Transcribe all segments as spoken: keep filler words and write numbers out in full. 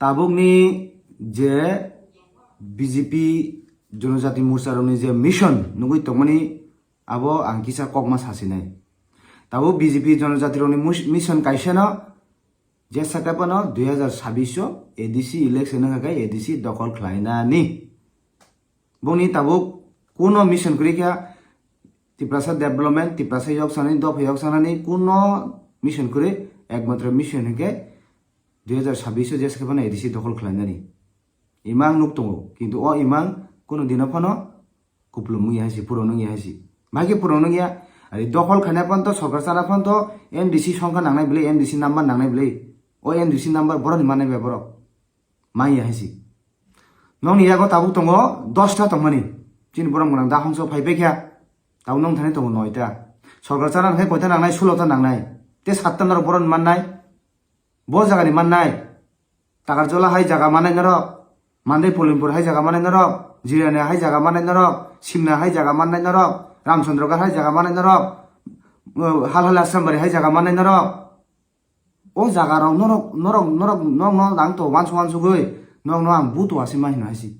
Tabukni je B J P Jonojati Morcha rokni je mission nugwi tongmani, abo ang kisa kokma sasinai. Tabuk B J P Jonojati rokni mus-, mission kaisano, je sakha phano dui hazar sabbish o A D C election wngkha khe A D C dokhol khlainani. Boni tabuk kuno mission kwrwi kha Tiprasa development, Tiprasa yok sanani, dopha yok sanani kuno mission kwrwi, ekmatro mission hinkhe dui hazar sabbish o je sakha phano A D C dokhol khlainani. Imang nuk tongo, kintu o imang kuno dino phano kuplung wngya hai si, puron wngya hai si. Bahai khe puron wngya, ari dokhol khaina phano to, sorkar chana phano to M D C songkha nangnai bwlai, M D C number nangnai bwlai. O M D C number boroni mannai bai borok. Manya hai si. Nokni yago tabuk tongo dosta tongmani. Chini borok mwnang da hongso phai pai kha. Tabuk nong thani tongo noita. Sorkar chana hwnkhe koita nangnai, sulo ta nangnai. Te satta norok boroni mannai. Bo jagani mannai. Takarjola hai jaga manai norok, Mandai Polimpur hai jaga manai norok, Jirania hai jaga manai norok, Simna hai jaga manai norok, Ramchandroghat hai jaga manai norok, uh, Halhali Asrambari hai jaga manai norok. O jaga rok norok, norok, norok, norok no ang to wansuk wansugwi, norok no ang buto asima hino hai si.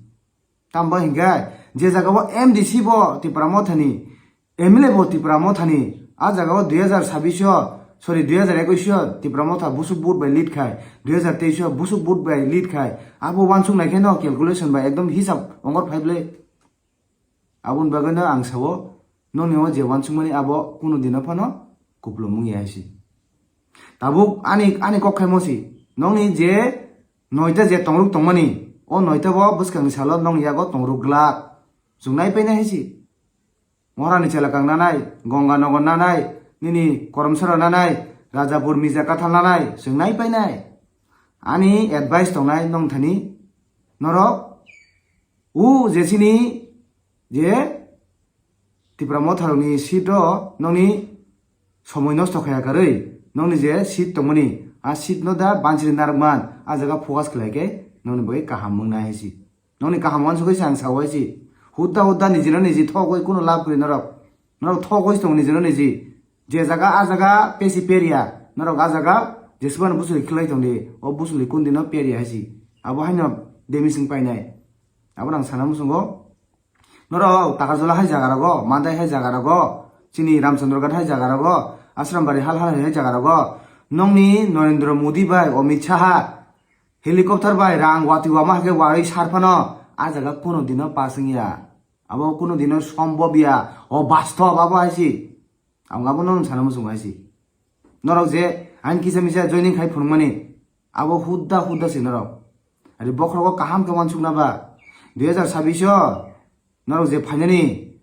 Tamo hinkhe je jaga o M D C bo Tipra Mothani, M L A bo Tipra Mothani, a jaga o dui hazar sabbish o, sorry, dui hazar ekwis o Tipra Motha busuk vote bai lead khai, dui hazar teis o busuk vote bai lead khai, abo wansuk nai khe no calculation bai ekdom hisab ongor phai bwlai. Aboni bagwi no ang sao, nokni o je wansukmani abo kuno dino phano kuplung wngya hai si. Tabuk ani, ani kok khaimo si, nokni je noita je tongruk tongmani, o noita bo bwskangni salo nokni yago tongruk glak. Chwng nai painai hai si. Moharani Chelakang nanai, Gonganagar nanai, nini Koromsora nanai, Rajapur Mija Kathal nanai, chwng nai painai. Ani advice tongnai nong thani, norok, u je chini je Tipra Motharokni seat o nokni somoi nosto khaya karwi, nokni je seat tongmani, a seat no da bansiri narwkman, a jaga focus khlai khe nokni bagwi kaham wngnai hai si. Nokni kaham wansugwi se ang sao hai si. Hudda hudda nijino niji thogwi kuno lab kwrwi norok. Norok thogwi se tongo nijino niji. Je jaga a jaga pesi peria, norok a jaga jesubano busuli khlai tongdi, o busuli kundino peria hai si. Abo haino demising painai. Abo nang sana muchungo. Norok Takarjola hai jaga rogo, Mandai hai jaga rogo, chini Ramchandraghat hai jaga rogo, Asrambari hal hal hai jaga rogo, nokni Narendra Modi bai Amit Shah helicopter bai rang watwi wama hai khe warwi sar phano a jaga kuno dino pass wngya. Abo kuno dino sombobya, o bastob abo hai si. Ang abo no sana muchungo hai si. Norok je ain kisa misa joining khai phunukmani, abo hudda hudda si norok. Ari bokhorogo kaham khe wansukna ba. Dui hazar sabbish o norok je phainani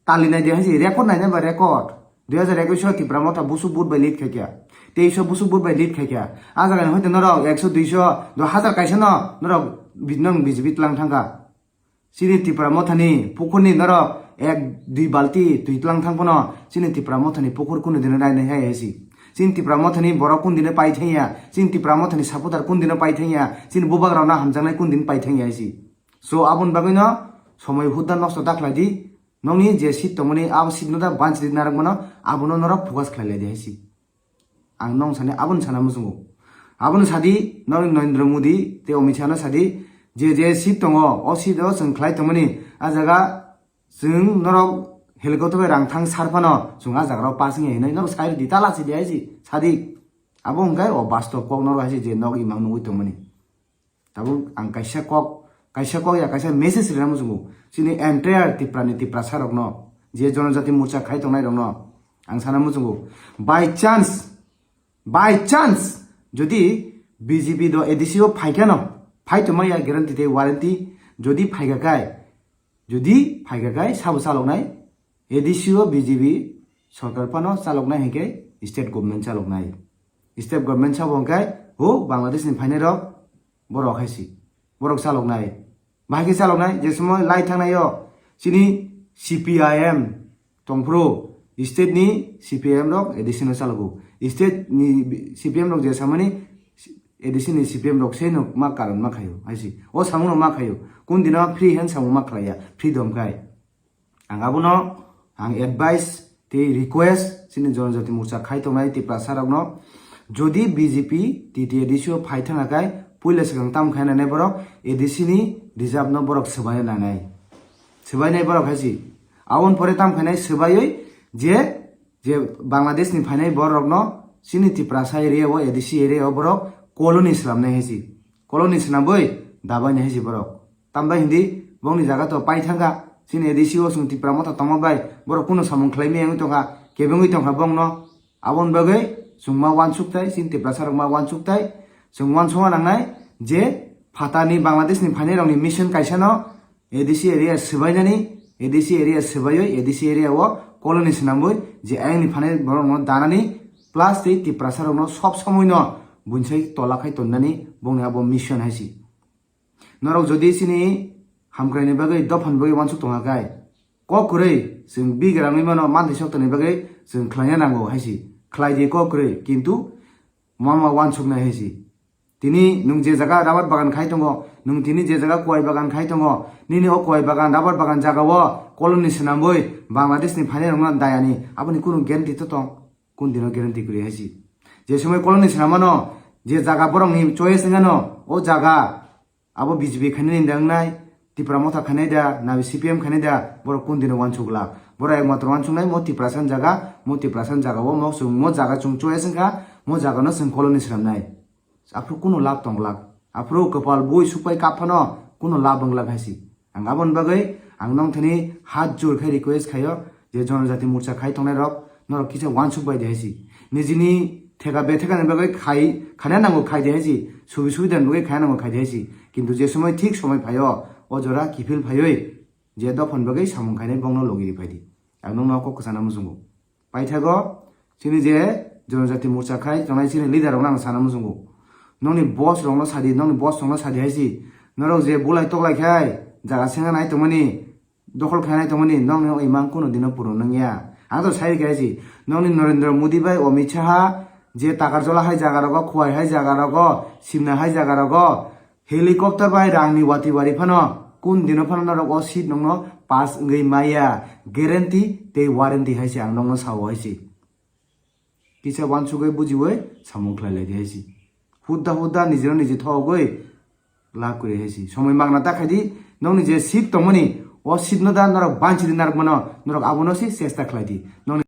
tali nai de hai si, record nai nai ba record. Dui hazar ekwis o Tipra Motha busuk vote bai lead khai kha. Teis o busuk vote bai lead khai kha. A jaga ni hoite norok ekso, duiso, do hazar kaisa no norok bi-, nong B J P tlang thang kha. Chini Tipra Mothani pukurni norok ek dui balti twi tlang thang phano chini Tipra Mothani pukur kunu dino nai nai hai si. Chini Tipra Mothani borok kun dino pai thangya, chini Tipra Mothani supporter kun dino pai thangya, chini bubak rok no hamjaknai kun din pai thangya hai si. So aboni bagwi no somoi hudda nosto da khlai di, nokni je seat tongmani abo seat no da banchi di narwk mano, abono norok focus khlai lai di hai si. Ang nong sani, aboni sana muchungo. Aboni sadi, nong Narendra Modi tei Amit Shah no sadi, je je seat tongo, o seat o chwng khlai tongmani, a jaga chwng norok helicopter bai rang thang sar phano, chwng a jaga rok pass wngya hinwi norok sai rwdi, ta lachi di hai si, sadi. Abo hwnkhe o bastob kok norok hai si je nok imang nugwi tongmani. Tabuk ang kaisa kok, kaisa kok ya, kaisa message rina muchungo. Chini entire Tipra ni Tiprasa rokno, je Jonojati Morcha khai tongnai rokno, ang sana muchungo. By chance, by chance, jodi B J P do A D C o phai kheno, phai tongma ya guarantee tei warranty, jodi phai kha kai, jodi phai kha kai, sabo chaloknai, A D C o B J P sorkar phano chaloknai hinkhe state government chaloknai. State government sabo hinkhe, ho, Bangladesh ni phainai rok, borok hai si. Borok chaloknai. Bahai khe chaloknai, je somoi lai thangnai o, chini C P I M tongphuru, state ni C P I M rok A D C no chalogo. State ni C P M rok je samani, A D C ni C P M rok se no ma karon ma khaio, hai si. O samung no ma khaio. Kun dino free hand samung ma khlaiya, freedom khai. Ang abono ang advice tei request chini Jonojati Morcha khai tongnai Tiprasa rokno, jodi B J P T T A D C o phai thang kha kai, Puila swkang tam khaina nai borok A D C ni reserve no borok swbaina nangnai. Swbainai borok hai si. Aboni pore tam khainai swbaiwi je, je Bangladesh ni phainai borok no chini Tiprasa area o, A D C area o borok colony swnamnai hai si. Colony swnamwi dabainai hai si borok. Tambai hindi bongni jaga to pai thangkha. Chini A D C o chwng Tipra Motha tongma bai borok kuno samung khlaimaya wngwi tongkha, kebengwi tongkha bongno. Aboni bagwi chwng ma uansuk tai, chini Tiprasa rok ma uansuk tai. Chwng uansukna nangnai je phatani Bangladesh ni phainai rokni mission kaisa no A D C area swbainani, A D C area swbaiwi A D C area o colony swnamwi je ayang ni phainai borok no danani plus tei Tiprasa rok no sob somoi no buinsai tola khai tonnani bongni abo mission hai si. Norok jodi chini hamkraini bagwi, dophani bagwi uansuk tongkha khai, kok kwrwi chwng bigrangwi mano manthai soktonni bagwi chwng khlaina nango hai si. Khlai di kok kwrwi, kintu mama uansuknai hai si. Tini nwng je jaga rabar bagan khai tongo, nwng tini je jaga kuai bagan khai tongo, nini o kuai bagan, rabar bagan jaga o colony swnamwi Bangladesh ni phainai rokno dayani, aboni kunu guarantee to tong? Kun dino guarantee kwrwi hai si. Je somoi colony swnamano, je jaga borokni choice wngano, o jaga abo B J P khainani da wngnai, Tipra Motha khainai da, nabi C P M khainai da, borok kun dino uansuk glak? Borok ekmatro uansuknai mo Tiprasa ni jaga, mo Tiprasa ni jaga o mo chwng mo jaga chwng choice wngkha, mo jaga no chwng colony swnamnai. Aphuru kuno lab tong glak? Aphuru kwpal bui sukpai kap phano kuno lab wng glak hai si. Ang aboni bagwi ang nong thani hat jur khai request khaio je Jonojati Morcha khai tongnai rok, norok kisa uansuk bai di hai si. Nijini theka betheka ni bagwi khai, khana nango khai di hai si. Subi subida ni bagwi khana nango khai di hai si. Kintu je somoi thik somoi phaio, o jora kiphil phaiwi je dophani bagwi samung khainai bongno logi ri phai di. Ang nongno kok kwchana muchungo. Paithago, chini je Jonojati Morcha khai tongnai chini leader rokno ang sana muchungo. Nongni boss rokno sadi, nongni boss rokno sadi hai si. Norok je bulai toklai khai jaga senga nai tongmani, dokhol khai nai tongmani, nongni o imang kuno dino purun nangya. Ang to sai rikha hai si. Nongni Narendra Modi bai Amit Shah je Takarjola hai jaga rogo, Khowai hai jaga rogo, Simna hai jaga rogo, helicopter bai rangni wati wari phano, kun dino phano norok o seat nongno pass wngwi maya, guarantee tei warranty hai se ang nongno sao hai se. Kisa uansugwi bujiwi samung khlai lai di hai se. Hudda hudda nijino niji thogwi lab kwrwi hai se. Somoi magna ta khai di, nongni je seat tongmani, o seat no da norok banchi di narwk mano, norok abono se chesta khlai di. Nongni